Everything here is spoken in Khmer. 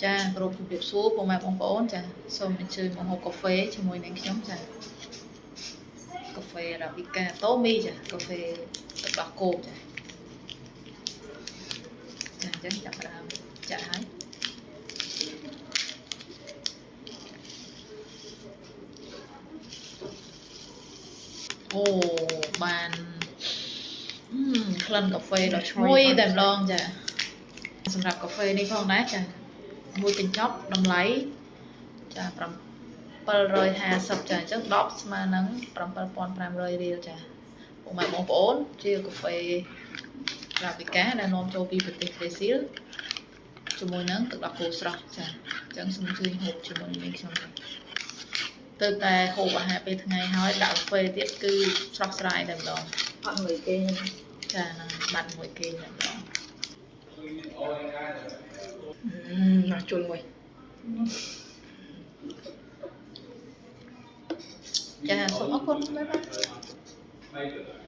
ចាគោរពជម្រាបសួរពុកម៉ែបងប្អូនចាសូមអញ្ជើញមកហូបកាហ្វេជាមួយនឹងខ្ញុំចាកាហ្វេរ៉ាប៊ីកាតូមីចាកាហ្វេទឹកដោះគោចាចាអញ្ចឹងចាប់ផ្ដើមចាក់ហើយអូបានអឺក្លិនកាហ្វេដ៏ឈ្ងុយតែម្ដងចាសម្រាប់កាហ្វេនេះផងដែរចាមួយកញ្ចប់តម្លៃចា750ចាអញ្ចឹង10ស្មើនឹង7500រៀលចាពុកម៉ែបងប្អូនជាកាហ្វេរ៉ាប៊ីកាដែលនាំចូលពីប្រទេសប្រេស៊ីលជាមួយនឹងទឹកដោះគោស្រស់ចាអញ្ចឹងសូមជួយហូបជាមួយនឹងខ្ញុំចាទៅតែហូបអាហារពេលថ្ងៃហើយដាក់កាហ្វេទៀតគឺស្រស់ស្រាយតែម្ដង អត់មួយគេ ចានឹងបាត់មួយគេតែម្ដង ណាជុលមួយ ចាសូមអរគុណ bye bye.